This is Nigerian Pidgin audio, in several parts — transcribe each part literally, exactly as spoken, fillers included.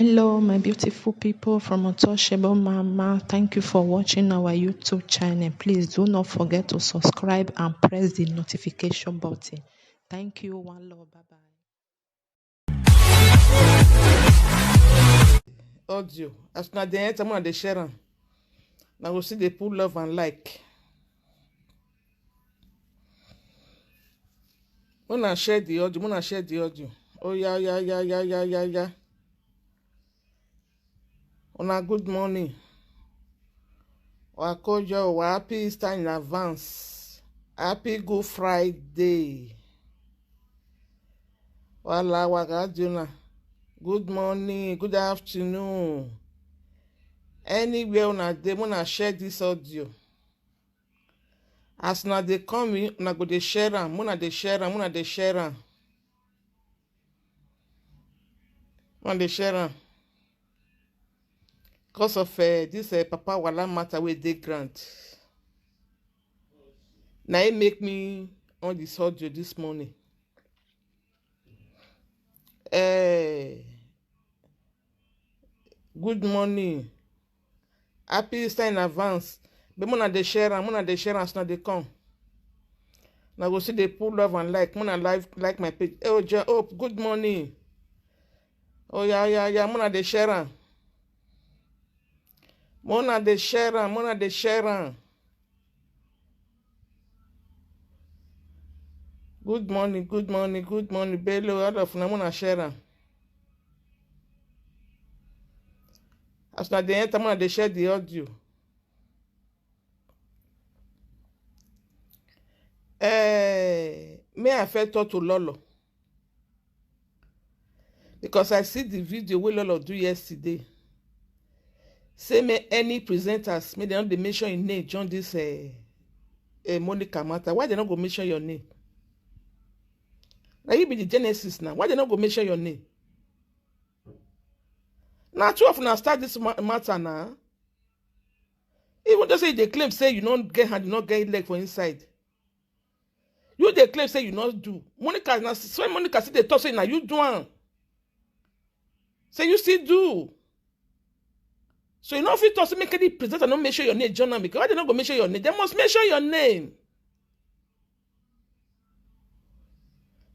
Hello, my beautiful people from Untouchable Mama. Thank you for watching our YouTube channel. Please do not forget to subscribe and press the notification button. Thank you. One love. Bye bye. Audio. As una dey enter, una dey share am. Na go see dey put love and like. Una share the audio. Una share the audio. Oh yeah, yeah, yeah, yeah, yeah, yeah, yeah. Una good morning. Wakojo, wa happy Easter in advance. Happy Good Friday. Wala waka Jona. Good morning, good afternoon. Anywhere una dey, una share this audio. As una dey come in, una go dey share am, una dey share am, una dey share am. Una dey share am. Because of uh, this uh, Papa Wala matter wey dey ground. Na it make me on this audio this morning. Uh, good morning. Happy Easter in advance. But una dey share am, una dey share am as una dey come. Una go see dey put love and like. Una like like my page. Oh, Je- Hope, good morning. Oh yeah, yeah, yeah. Una dey share am. Una dey share am. Una dey share am. Good morning, good morning, good morning, Bello. All of una, una share am. As una dey enter, una dey share the audio. Eh, may I first talk to Lolo? Because I see the video wey Lolo do yesterday. Say may any presenters, may they not dey mention im name join this uh, uh, Monica matter. Why they not go mention your name? Now you be the genesis now. Why they not go mention your name? Now two of una start this ma- matter now. Even though say they claim say you not get hand, you not get leg for inside. You dey claim say you not do. Monica na so Monica still dey talk say na you do am. Say you still do. So you no fit talk say make any presenter no mention your name join am because why they no go mention your name? They must mention your name.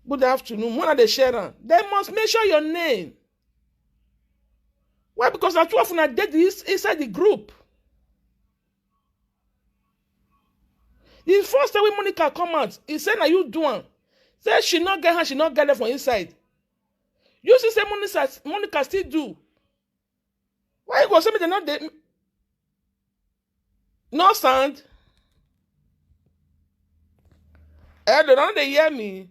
Good afternoon. Una dey share am. They must mention your name. Why? Because na two of una dey the ins- inside the group. The first time when Monica come out, he say na you do am. Say she no get hand, she no get leg for inside. You see say Monica, Monica still do. Why you go say me they no dey? No sound. Hello, don't they hear me?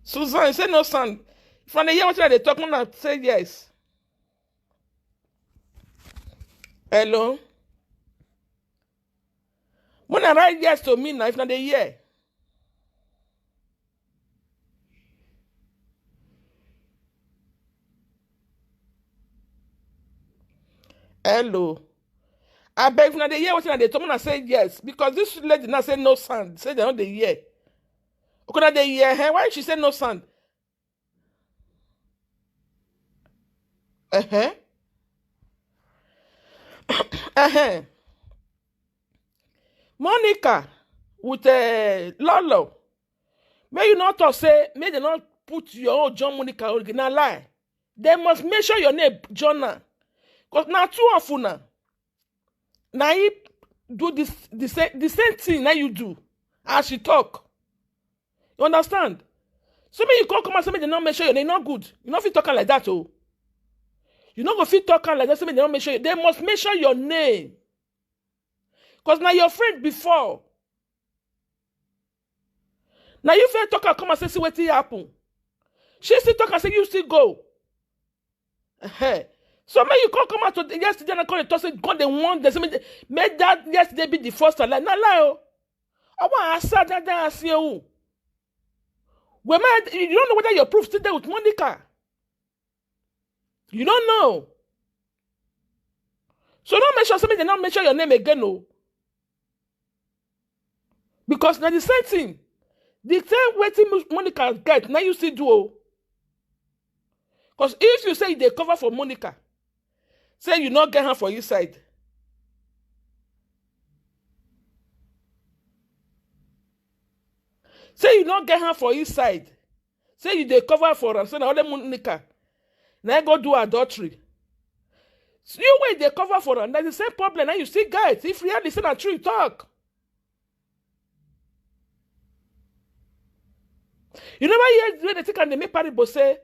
Susan, say no sound. If I dey hear what they talk, una say yes. Hello. When I write yes to me now, if not they hear. Hello. I beg if not they hear what they told me, I say yes. Because this lady now say no sound. Say they don't they hear. Okay, now they hear her. Why she say no sound? Uh-huh. Uh-huh. Monica with uh, Lolo. May you not talk say, may they not put your own John Monica original lie. They must mention your name, Jonah. Because now two of una, now he do this the same the same thing now you do as she talk. You understand? So me you come come and say me they not mention your name, not good. You not fit talk am like that, oh. You not go fit talk am like that. Say me they not mention. They must mention your name. Cause now your friend before. Now you fair talk and come and say see what happen. She still talk and say you still go. Hey. So me you come come out to yesterday and come and talk say God they want this. Make that yesterday be the first time. Like, not lie, oh. I want to say that I see you. Well, man, you don't know whether your proof still there with Monica. You don't know. So don't mention something, they not mention your name again, no. Because now the same thing. The same waiting Monica get, now you still do. Oh. Because if you say you dey cover for Monica, say you no get her for inside. Say you no get her for inside. Say you dey cover for am. Say na only Monica na go do adultery. You wey dey cover for am, na the same problem. Now you still get. If reality say na true, you talk. You never hear when they take and they make parable say,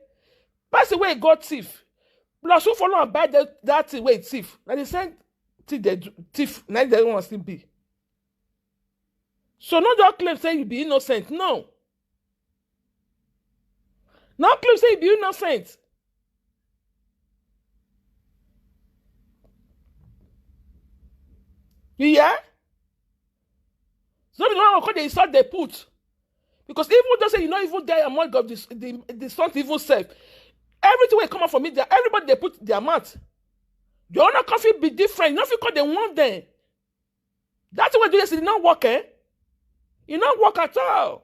person wey go thief, plus who follow and buy that, that thing wey thief. Na the same thing they do, thief, na they want still be. So no just claim say you be innocent. No. No claim say you be innocent. You hear? So no be the one wey come dey insult dey put. Because even though say you no even dey among of the, the, the salt even sef, everything wey come out for media, everybody dey put their mouth. Your own no come fit be different. You no fit come dey warn them. That thing wey do yesterday no work, eh? E no work at all.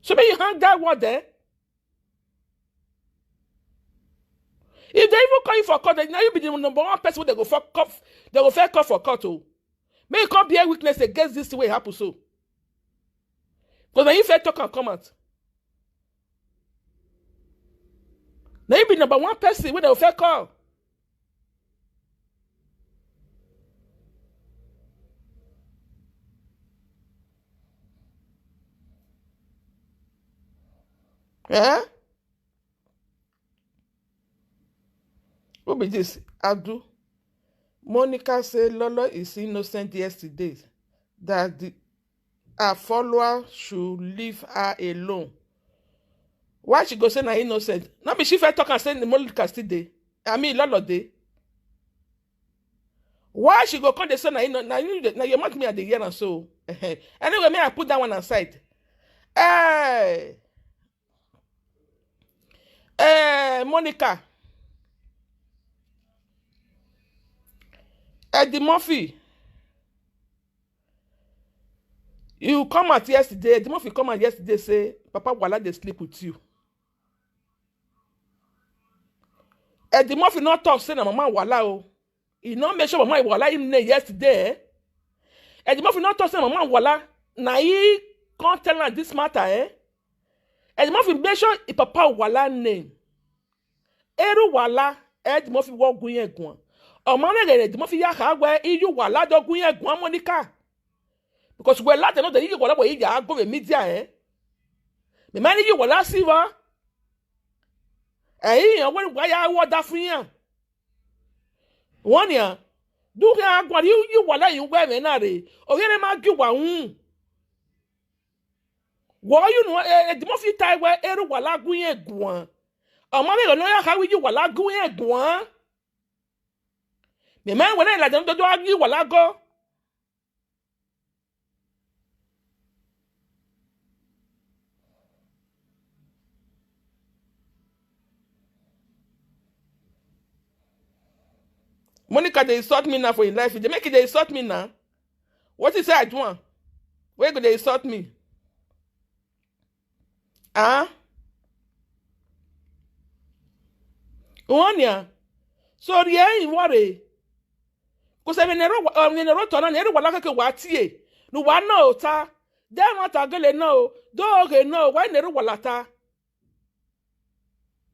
So make you hang that word there. If they even call you for court, then now you be the number one person wey they go for call, they go first call for court. Oh, make you come bear witness against this thing wey happen so. Because na you first talk and come out. Na you be number one person wey they go first call. Eh? Who be this? Adu. Monica say Lolo is innocent yesterday. That the, her follower should leave her alone. Why she go say na innocent? No be she first talk and say the Monica still dey. I mean, Lolo dey. Why she go come dey say na inno-, na you dey, na your mouth me I dey hear am so. Anyway, may I put that one aside. Hey, hey, Monica. Eddie Murphy. You come out yesterday, Eddie Murphy come out yesterday say, Papa Wala dey sleep with you. Eddie Murphy no talk say na Mama Wala o. He no mention Mama Wala im name yesterday. Eh? Eddie Murphy no talk say Mama Wala. Na he come tell am this matter, eh? Eddie Murphy mention his Papa Wala name. Eru Wala, Eddie Murphy wo gun yen guan. Ọmọ rẹ̀ Eddie Murphy ya ha we iyu Wala do gun yen guan Monica. Because we lati no de iyu Wala we ya go we media, eh? Me mani iyu Wala si wa. Eh, iyan we wa ya wo da fun yan. Won ya. Du ya guan iyu Wala yin we me na re. O yere ma gi wa un. Wo you know, eh, Eddie Murphy tai we Eru Wala gun yen guan. Ọmọ rẹ̀ no ya ha we iyu Wala gun yen guan. Me mani we na la de do do agi Wala go. Monica dey insult me now for im life. They make it dey insult me now. What is say I do am? Where go dey insult me? Ah? Uwania. So rie iwore. Kuse me nero wa-, um, nero tona, nero Wala keke wa tie. Nu wa no ta. De ma ta gele no. Do ge no. Wa nero Wala ta.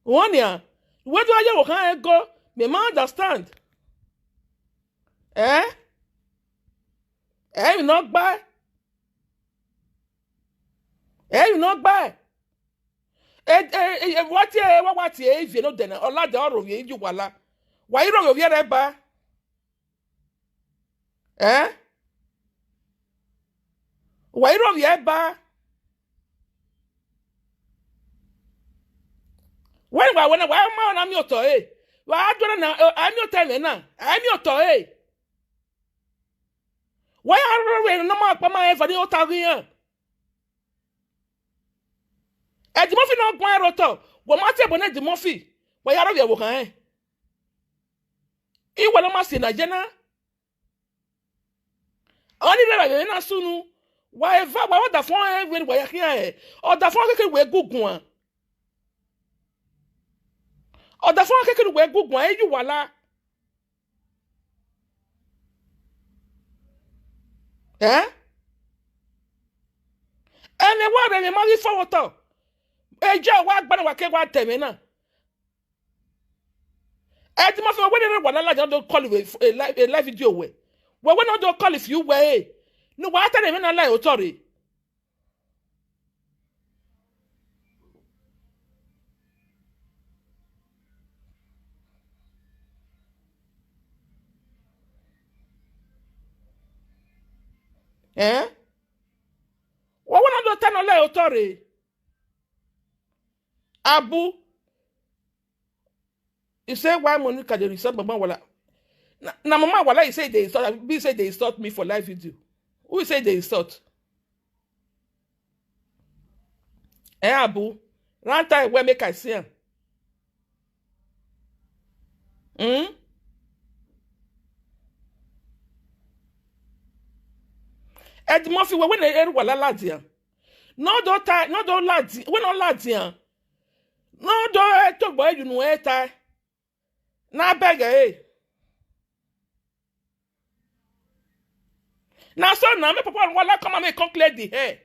Uwania. Where do I go? Can I go? Me ma understand. Eh? Eh, you not buy? Eh, you not buy? Eh, eh, eh, eh, what ye, what, what ye, if you know then, or like the other of you, you Wala. Why you don't hear that buy? Eh? Why you don't hear buy? When, why, when, why am I on your toy? Why I don't know, I'm your time now. I'm your toy. Why are you no more pa my for the otagian? Eddie Murphy no go roto. Wo ma te bone Eddie Murphy. Why are you wo kan? I wala ma si na jena. Oni be be na sunu. Whatever, whatever the phone, eh, when we are here, eh, or the phone, okay, we go go on. Or the phone, okay, we go go on, eh, you wala. Eh? And then what, and then money for what? Eh, Joe, what, but what can what tell me now? Eh, the most of what they want to do call it a live, a live video way. Well, when I don't call if you way. No, what I tell them in a lie, oh, sorry. Eh? What when I don't tell no lie, oh, sorry. Abu, you say why Monica dey insult Mama Wala? Na, na Mama Wala, you say they insult, be say they insult me for live video. Who say they insult? Eh, Abu, run time where make I see him. Hmm? Ed Murphy, when they air wala ladia. No do tie, no do ladia, we no ladia. No do eh to boy you know eh tie. Na beg eh. Now so now me papa wala come and me come clear the hair.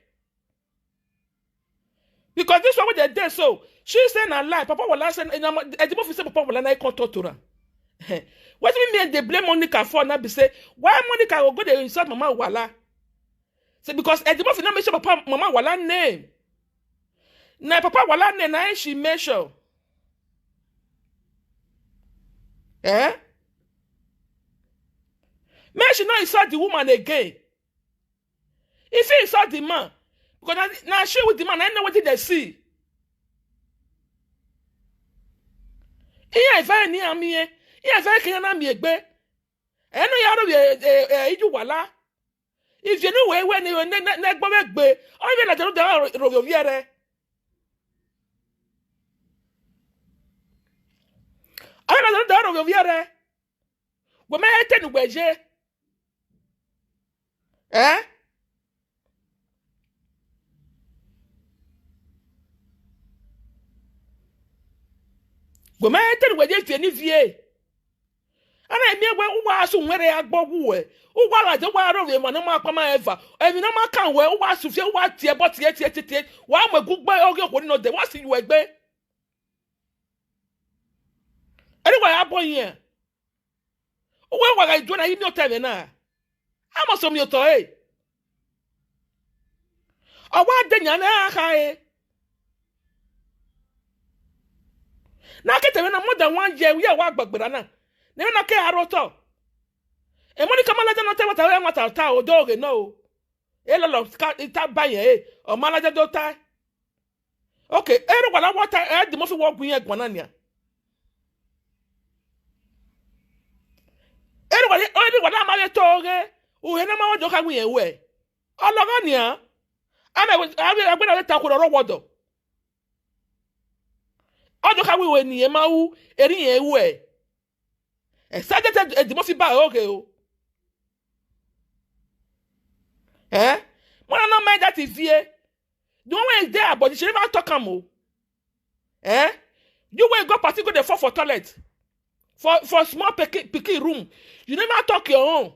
Because this one with the day so she say na lie. Papa wala say na Ed Murphy say papa wala na come talk to her. What do you mean they blame Monica for now? Be say why Monica go go dey insult Mama Wala? Say because Ed Murphy not mention Papa Mama Wala name. Na Papa Wala name na she mention. Eh? Make she not insult the woman again. If he insult the man, because na, na she with the man, I know what they see. He is very near me. He is very clear me. Egbe. I know you are a, a, a, you wala. If you know where when you ne ne ne go back be, oh you like to do the rogo viere. I like to do the rogo viere. Go me ten we je. Eh? Go me ten we je fi ni vie. Ana emi egbe uwa asu nwere agbo wu e. Uwa la je wa ro we mo na ma pa ma eva. Emi na ma kan we uwa asu fie uwa tie bo tie tie tie tie. Wa mo gu gbe oge ko ni no de wa si yu egbe. Eri wa ya bo yen. Uwe wa ga ijo na imi o tebe na. Amo so mi o to e. Owa de nya na ha e. Na ke tebe na more than one year we wa gbagbara na. Ne na ke aro to. E mo ni ka malaja no te wa ta we ma ta ta o do ge no. E lo lo ka ita ba yen e. O malaja do ta. Okay, ero wala wa ta e di mo fi wo gun yen gbon na ni a. Ero wala, ero wala ma le to ge. U he na ma wo jo ka gun yen we. Ologo ni a. Ana we, awe agbera we ta ko ro wodo. Ojo ka wiwe ni e ma wu, eri yen wu e. E sa je te e di mo fi ba oge o. Eh? Mo na no me that is here. The one wey is there, but she never talk am o. Eh? You wey go party go dey fall for toilet. For for small pikin pikin room. You never talk your own.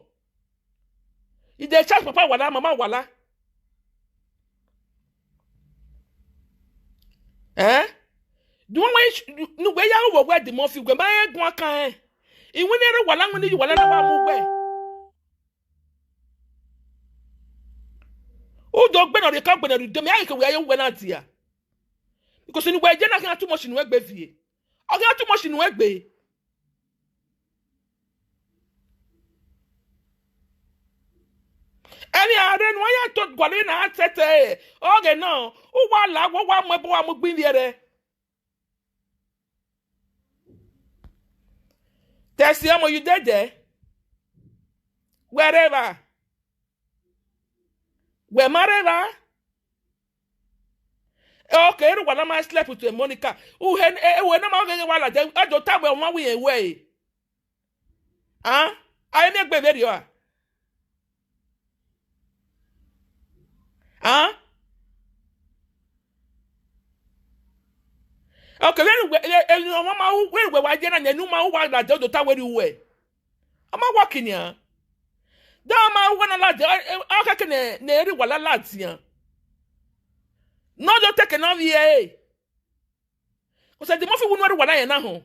You dey charge papa wala, mama wala. Eh? The one wey sh- you- no wey ya wo where the money go buy go kan eh. Iwe ne ro wala ngwe ni wala na wa mu we. U do gbe no re ka gbe no re de me ayi ke we ayo we na dia. Because ni we je na kan too much ni we gbe vie. O kan too much ni we gbe. Emi are nu ya to gwale na tete. Oge no. U wa la wo wa mo bo wa mo gbin re. Tesi omo you dey there. Wherever. Where mareva. Okay, ero wala ma sleep with Monica. U hen e we na ma oge wala de. Ajo ta we ma we we. Ah? Aye mi egbe very o. Huh? Okay, very well. Mama, very well. Why didn't you know my who was that the other time where you were? Ama working ya. Da ama wana la de, aka ke ne ne ri wala la tiya. No do take no vie. Ko se di mo fi wunu ri wala ye na ho.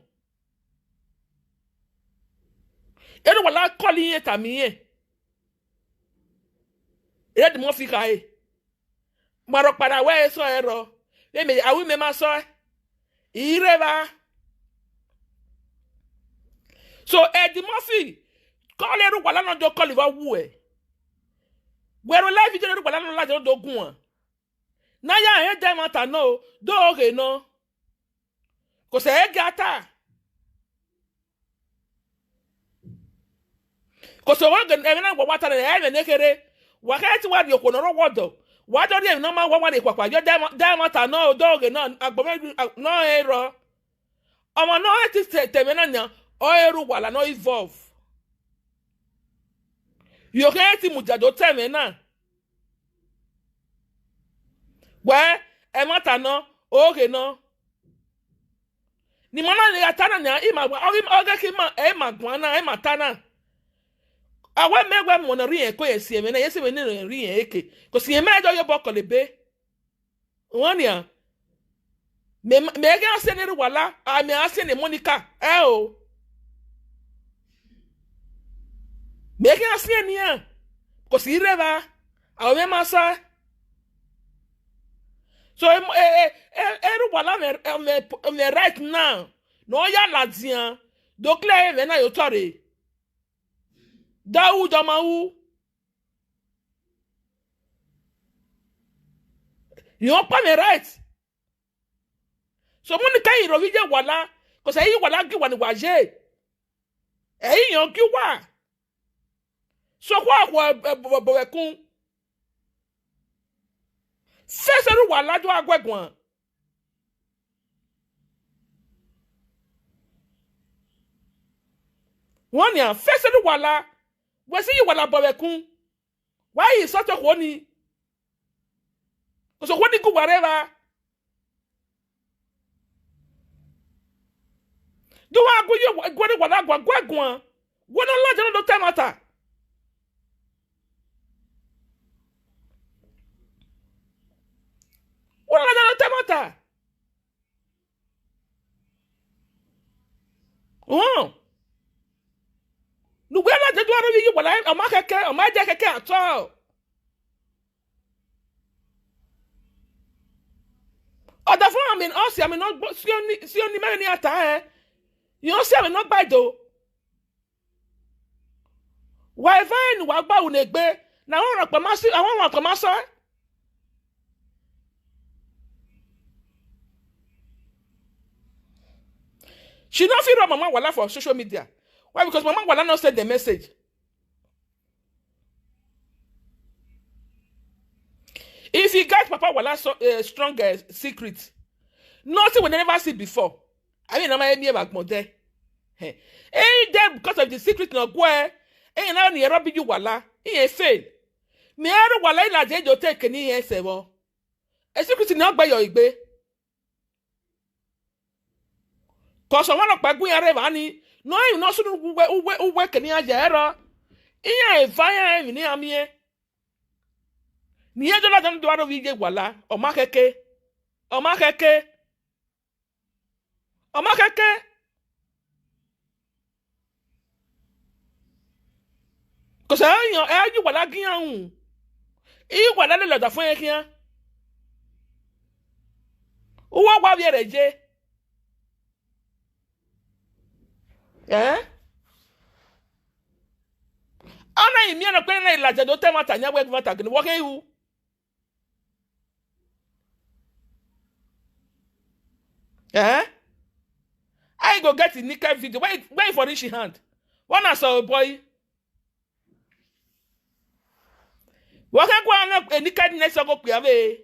Eri wala koli ye ta mi ye. Eri di mo fi ka e. Maro para we so ero. We me awi me ma so. Ireva. So Eddie Murphy call eru wala no do call iva wu e. Wero live video eru wala no la do gun. Na ya he dem ata no do oge no. Ko se e gata. Ko se wa gen e na wa wata na e ne kere. Wa ke ti wa di ko no ro wodo. Wa do di no ma wa wa de kwakwa yo dem dem ata no do oge no agbo me no ero. Ọmọ no eti te- teme na nya o eru wala no evolve. Yo ke eti mujado teme na. We e mata no oge no. Ni mana ni atana nya ima wa oge oge ki ma e ma gwana e ma tana. Awe me we mo na ri e ko ye si eme na ye si me ni ri e ke. Ko si eme do yo boko le be. Wania. Me me ga se ne wala, a me ase ne Monica. Eh o. Me ga se ne ya. Ko si reva. A me masa. So em eh eh eh eru wala me me me right now. No ya la dia. Do clear me na yo tore. Da u da ma u. Yo pa me right. So mo ni kai ro vije wala. Ko se yi wala gi wani waje. E yi yan gi wa. So kwa kwa bo bo kun. Fese ru wala jo agwegun. Wania fese ru wala. We si yi wala bo kun. Wa yi so to ko ni. Ko so ko ni ku wareva. Do wa gu ye gu ni wala gwa gwa gwa. Wo no la jalo do temata. Wo no la jalo temata. Oh. Nugwe la de do aro yi wala o ma keke o ma je keke at all. Oda fun ami o si ami no si oni si oni mere ni ata eh. Yo si ami no gba do. Wa e fine wa gba u ne gbe. Na won ran pa ma si awon won kan ma so. She no fit run mama wala for social media. Why? Because mama wala no send the message. If you get papa wala so, uh, strong uh, secret, nothing we never see before. I mean, I'm a mere back there. Hey, hey, then because of the secret no go. Hey, now ni erobi you wala. He a fail. Me erobi wala ila je jo take ni ese wo. E secret no gba yo igbe. Koso wan pa gun ya re vani. No e no sunu uwe uwe uwe keni aja ero. Iya e va ya e ni amie. Ni e dola dan do aro vije wala. O ma keke. O ma keke. O ma keke. Koso e yan e yi wala gian un. I wala le lo da fun e kian. Uwa wa bi ere je. Eh? Ana imi ana kwere na ilaja do tema tanya we gvata gni wo ke u. Eh? I go get the naked video. Where where for reach hand? One I saw a boy. Wo ke kwa na e nakedness go pe ave.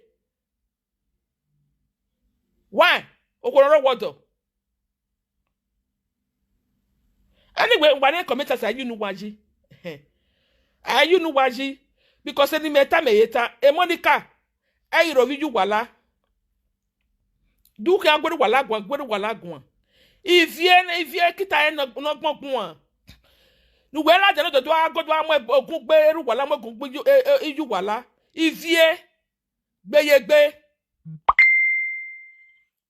Why? Okororo wodo. Anyway, ngwa ne comment as ayu nu waji. Ayu nu waji because any meta me yeta. E Monica. e iro vi Iruwala. Du ke a gbe Iruwala guan, gbe Iruwala guan. Ivie, ivie kita e no, no gbon guan. Nu we la de no do a go do a mu ogun gbe Iruwala, mu ogun gbe Iju-, e, e, Iruwala. Ivie. Gbeyegbe.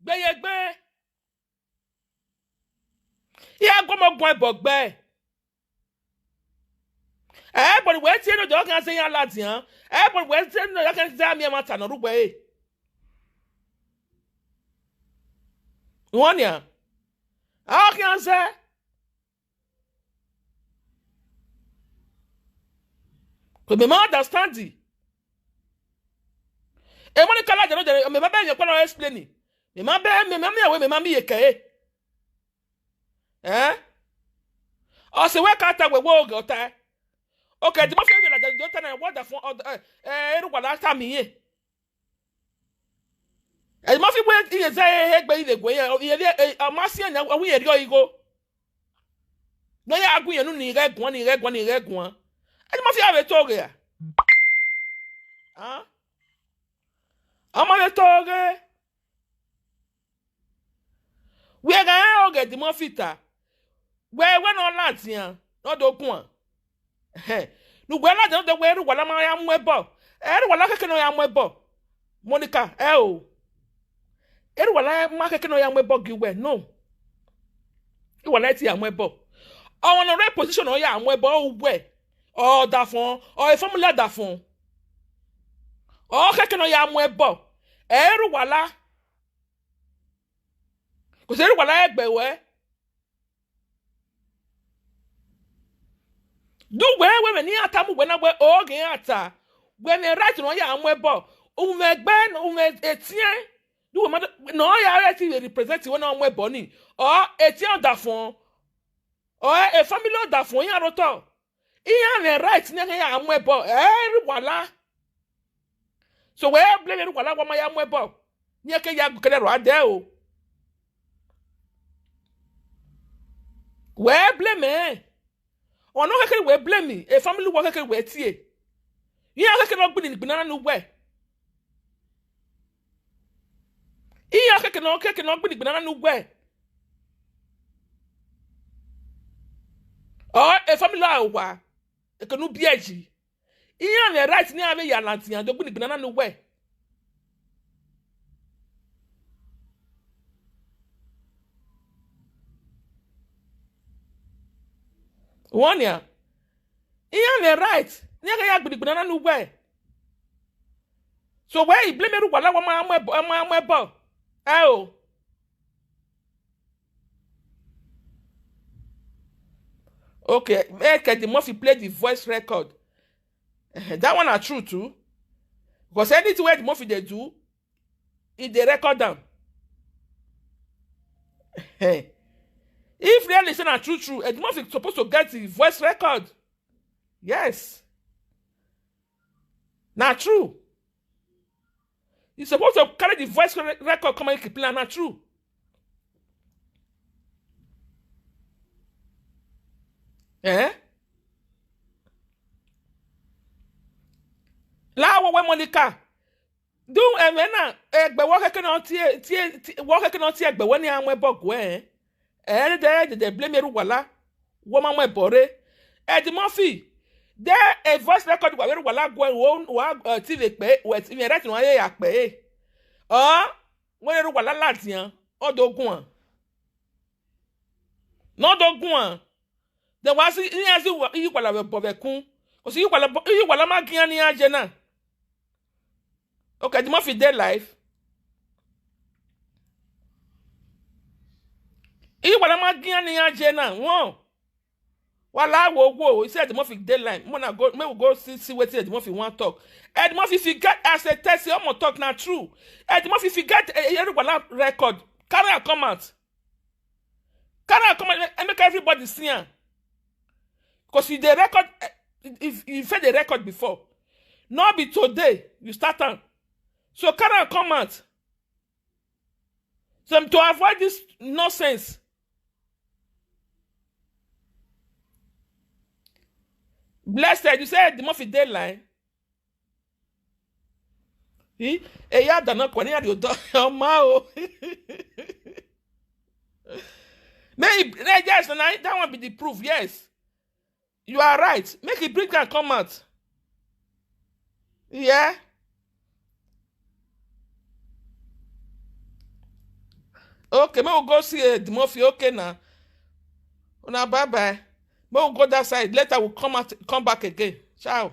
Gbeyegbe. Iya gomo gun ebo gbe. Eh, but we tie no do kan se yan lati an. Eh, but we tie no do kan se mi ma ta no rugbe. Won ya. A kan se. Ko me ma understand. E mo ni kala jano jano, me ma be yan ko no explain. Me ma be, me ma mi awe, me ma mi ye ke. Eh? O se we ka ta we wo go ta. Okay, the mafia la jano ta na what the phone, eh, eh, Iruwala ta mi ye. E mo fi gbe iye ze he gbe ile gwe ye, iye le, e, a ma si anya, a wi eri oyigo. No ya agun ye nu ni re gun, ni re gun, ni re gun. E mo fi ave to re a. Ah? A ma ve to re. We ga e o ge di mo fi ta. We, we no la tian, no do kun. He. Nu we la de, de we Iruwala ma ya mu ebo. Iruwala keke no ya mu ebo. Monica, e o. Iruwala ma keke no ya mu ebo gi we, no. Iruwala ti ya mu ebo. O won no re position o ya mu ebo we. O da fun, o e family da fun. O keke no ya mu ebo. Iruwala. Ko se Iruwala egbe we. Du we, we me ni ata mu we na we o ge ata. We me right no ya mu ebo. U me gbe no, u me etien. Du we ma no ya re ti we represent we na mu ebo ni. O etien da fun. O e family da fun ya ro to. Iya me right ni ke ya mu ebo. Iruwala. So we blame Iruwala wa ma ya mu ebo. Ni ke ya gu kele ro ade o. We blame e. Ono keke we blame e, family wo keke we tie. Iya keke no gbini gbina na nu we. Iya keke no, keke no gbini gbina na nu we. O e family a wa. E ke nu bieji. Iya me right ni ave ya lanti ya do gbini gbina na nu we. Won ya. Iya me right ni ke ya gbini gbina na nu we. So we e blame Iruwala wa ma mu ebo, ma mu ebo. E o. Okay, make the Murphy play the voice record. Eh, that one na true too. Because anything where the Murphy they do, if they record them. If really say na true true, Eddie Murphy supposed to get the voice record. Yes. Na true. You supposed to carry the voice re- record come and keep plan, na true. Eh? La wo we Monica. Du eme na egbe wo keke no tie tie wo keke no tie egbe wo ni anwe bogu eh. Eh, de de de blame Iruwala. Wo ma mwe bore. Eddie Murphy. De a voice record wa Iruwala gwe wo wa ti ve pe we ti ve right no aye ya pe. Oh, we Iruwala ladian. Odogun an. No dogun an. De wa si ni asi Iruwala ve bo ve kun. Ko si Iruwala Iruwala ma gian ni aje na. Okay, Eddie Murphy dey live. Iruwala ma gian ni aje na. Won. Wala wo wo. He said Eddie Murphy dey live. Mona go, me we go see see wetin Eddie Murphy wan talk. Eddie Murphy, if you get as a test, omo talk na true. Eddie Murphy, if you get a, a Iruwala record, carry am come out. Carry am come out and make everybody see am. Because you dey record, eh, if you fail the record before, no be today you start am. So carry am come out. So to avoid this nonsense. Blessed, you say Eddie Murphy dey line. Eh? Eya dana kwani ya di odo. Oma o. May, may, yes, na that one be the proof. Yes, you are right. Make it bring and come out. Yeah. Okay, may we go see uh, the mafia. Okay now. Una bye bye. May we go that side. Later we'll come out, come back again. Ciao.